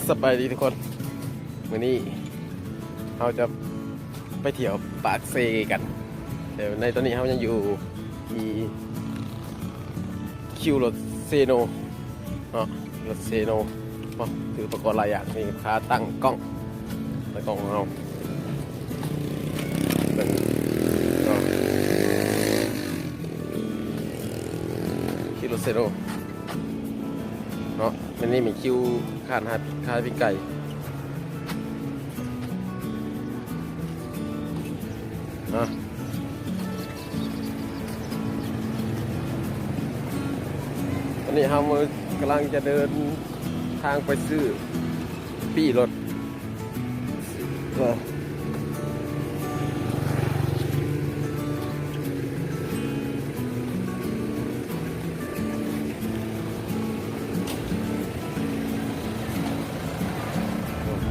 ສະບາຍດີທຸກຄົນ ມື້ນີ້ເຮົາຈະໄປທ່ຽວປາກເຊກັນ. ແຕ່ໃນຕອນນີ້ເຮົາຍັງຢູ່ທີ່ຄິວລົດເຊໂນເນາະ ລົດເຊໂນ ເນາະ ຖືອຸປະກອນຫຼາຍຢ່າງ ມີຂາຕັ້ງກ້ອງ ແລະ ກ້ອງຂອງເຮົາ ເບິ່ງເນາະ ຄິວລົດເຊໂນເນາະ. ອັນນີ້ແມ່ນຄິວຂາຍຫາ ຂາຍປີ້ງໄກ່ເນາະ. ຕອນນີ້ເຮົາກຳລັງຈະເດີນທາງໄປຊື້ປີ້ລົດ. ໂອ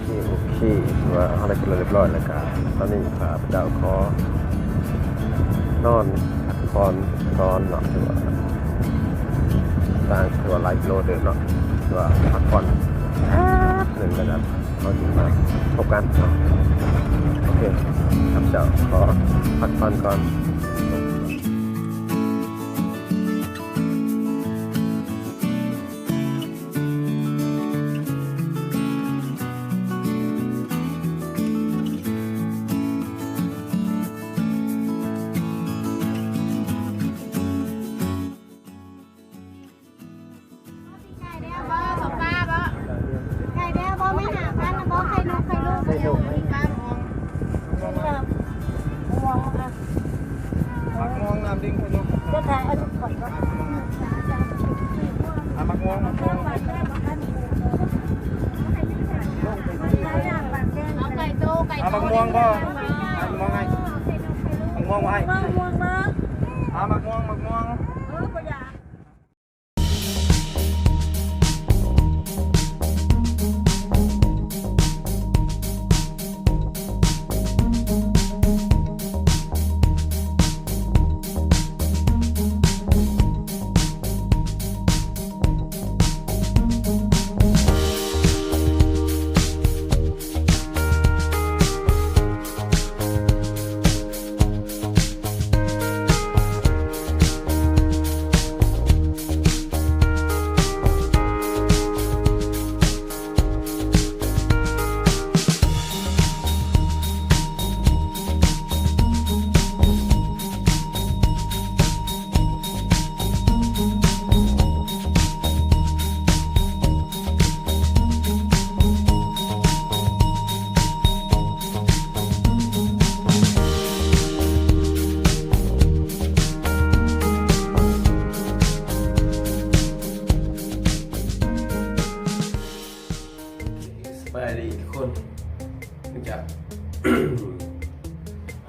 ເຄ ໂອເຄ ຖືວ່າເຮົາໄດ້ກິນແລ້ວຮຽບຮ້ອຍແລ້ວກະ ຕອນນີ້ຂ້າພະເຈົ້າຂໍນອນພັກຜ່ອນກ່ອນເນາະ. ຖືວ່າທາງຖືວ່າຫຼາຍກິໂລເຕີບເນາະ ຖືວ່າພັກຜ່ອນແປັບໜຶ່ງແລ້ວກະ ເຮົາຈຶ່ງມາພົບກັນເນາະ. ໂອເຄ ຂ້າພະເຈົ້າຂໍພັກຜ່ອນກ່ອນ. ໄກ່ແດ່ບໍ່ ເຂົ້າປາບໍ່ ໄກ່ແດ່ບໍ່ ມີຫ້າພັນນະບໍ່ ໄຂ່ນົກ ໄຂ່ລູກ ໄຂ່ນົກ ໄຂ່ລູກ ໄຂ່ລູກ ໝາກມ່ວງ ນ້ຳດິ້ງ ໄຂ່ນົກ ຈະຂາຍເອົາຂອງກ່ອນ ເອົາໝາກມ່ວງ ໝາກມ່ວງ ເອົາໄກ່ໂຕ ໄກ່ໂຕ ເອົາໝາກມ່ວງບໍ່ ເອົາໝາກມ່ວງໃຫ້ ໝາກມ່ວງບໍ່ ເອົາໝາກມ່ວງ ໝາກມ່ວງ ເອີ ບໍ່ຢາກ. ສະບາຍດີທຸກຄົນ ຫຼັງຈາກ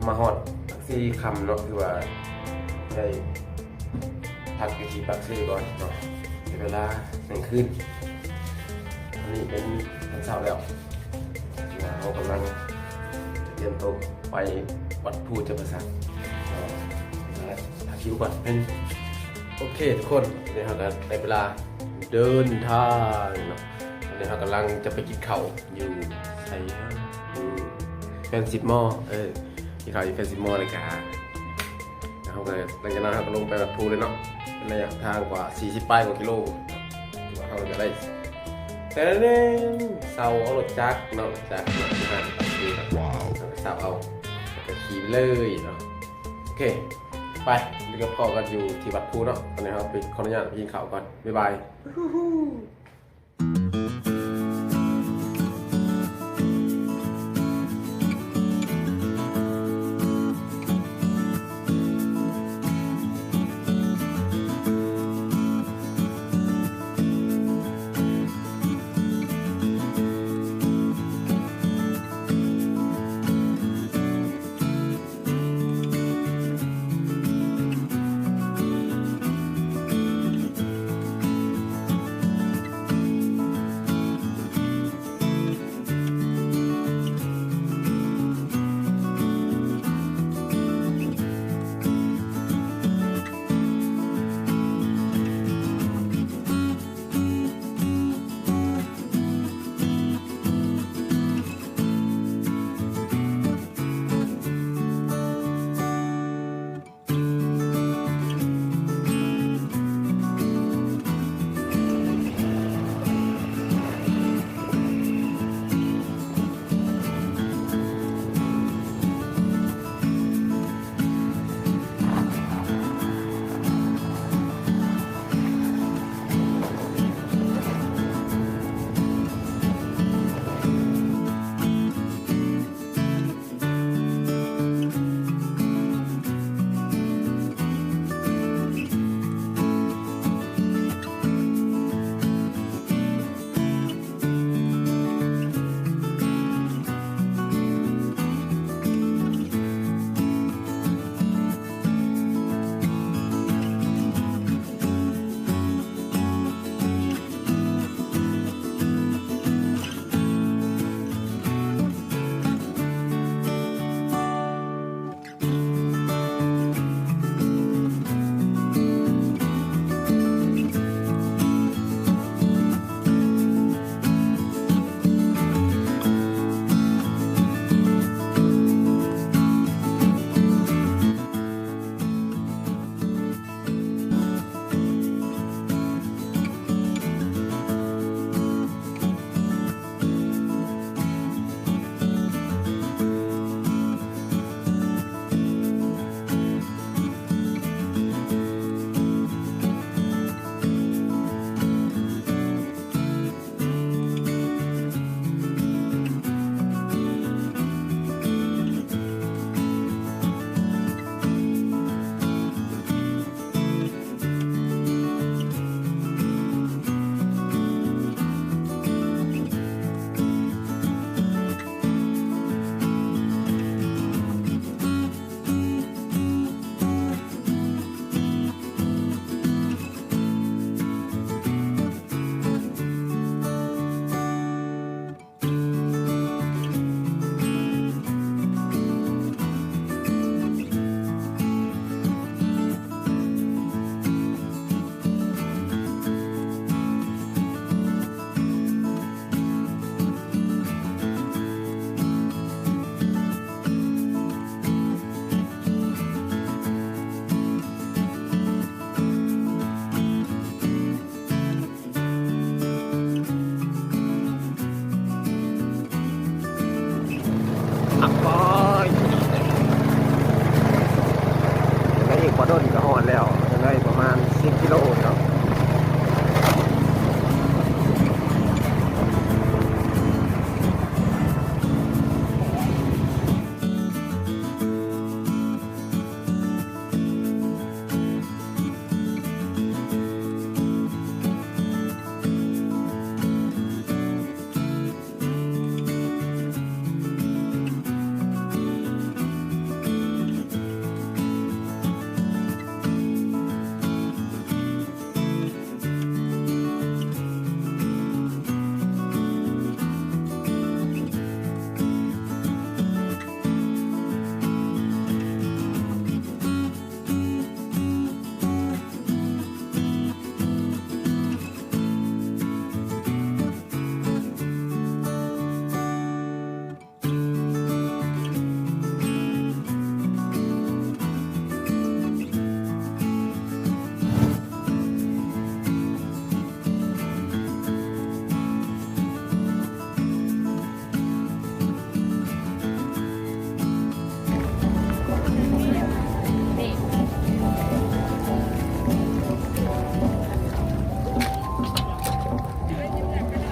ມາຮອດປາກເຊຄ່ຳເນາະ ຖືວ່າໄດ້ພັກຢູ່ທີ່ປາກເຊກ່ອນເນາະ ເປັນເວລາກາງຄືນ. ອັນນີ້ເປັນຕອນເຊົ້າແລ້ວ ເຮົາກຳລັງຈະຕຽມໂຕໄປວັດພູຈຳປາສັກ ເນາະ ຫາຄິວກ່ອນ. ໂອເຄທຸກຄົນ ຕອນນີ້ເຮົາກະໄດ້ເວລາເດີນທາງເນາະ. ຕອນນີ້ເຮົາກຳລັງຈະໄປກິນເຂົ້າຢູ່ໃສ ຢູ່ແຟນຊິດມໍ ເອີ ກິນເຂົ້າຢູ່ແຟນຊິດມໍ ແລ້ວກະ ເຮົາກະ ຫຼັງຈາກນັ້ນເຮົາກະລົງໄປວັດພູເລີຍເນາະ. ເປັນໄລຍະທາງກວ່າສີ່ສິບປາຍກວ່າກິໂລ ເຮົາກະໄດ້ ແຕ່ເຊົາເອົາລົດຈັກເນາະ ລົດຈັກເນາະ ທີ່ຮ້ານປາກເຊ ວ້າວ ເຮົາກະເຊົ່າເອົາ ແລ້ວກະຂີ່ໄປເລີຍເນາະ. ໂອເຄ ໄປ ດຽວພໍ້ກັນຢູ່ທີ່ວັດພູເນາະ. ຕອນນີ້ເຮົາໄປ ຂໍອະນຸຍາດໄປກິນເຂົ້າກ່ອນ ບາຍບາຍ.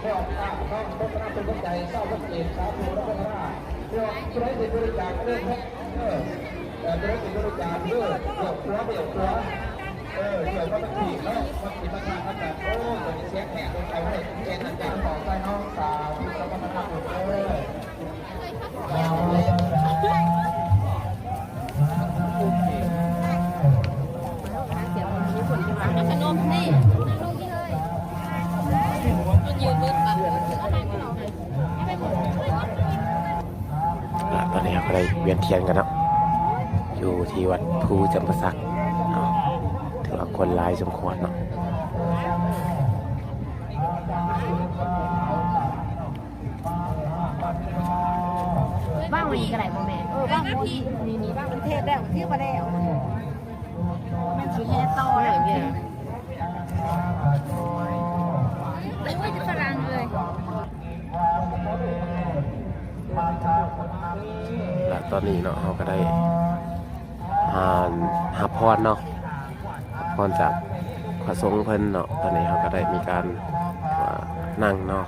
ແມ່ອອກຂ້າງນ້ອງໂຄສະນາເປັນຫົວໃຈ ຊາວພັນເອກ ສາທຸ ແລະ ໂຄສະນາ ແມ່ອອກຜູ້ໃດຊິບໍລິຈາກເດີ ເອີ ເອີ ຜູ້ໃດຊິບໍລິຈາກເດີ ບຽວຂວາ ບຽວຂວາ ເອີ ບຽວມາທາງພີ້ເນາະ ມາກິນມາທານນຳກັນ ໂອ້ຍ ຕົວນີ້ແຊບແຮງເລີຍ ເອົາເລີຍ ແຊບນຳກັນ ຂໍໃສ່ນ້ອງສາວ ແລະ ໂຄສະນາເດີ. ອ່າ ຕອນນີ້ເຮົາກໍໄດ້ວຽນທຽນກັນເນາະ ຢູ່ທີ່ວັດພູຈຳປາສັກເນາະ ຖືວ່າຄົນຫຼາຍສົມຄວນເນາະ. ວາງໄວ້ນີ້ກໍໄດ້ບໍ່ແມ່? ເອີ ວາງໝົດນີ້ ນີ້ ວາງ ເທດແລ້ວ ຖືວ່າແລ້ວ ແມ່ນຊິແຫ່ຕໍ່ແລ້ວນີ້. ໂອ້ຍ ຝຣັ່ງເອີຍ. ແລະ ຕອນນີ້ເນາະ ເຮົາກໍໄດ້ ອ່າ ຮັບພອນເນາະ ຮັບພອນຈາກພະສົງເພິ່ນເນາະ. ຕອນນີ້ເຮົາກໍໄດ້ມີການ ອ່າ ນັ່ງເນາະ.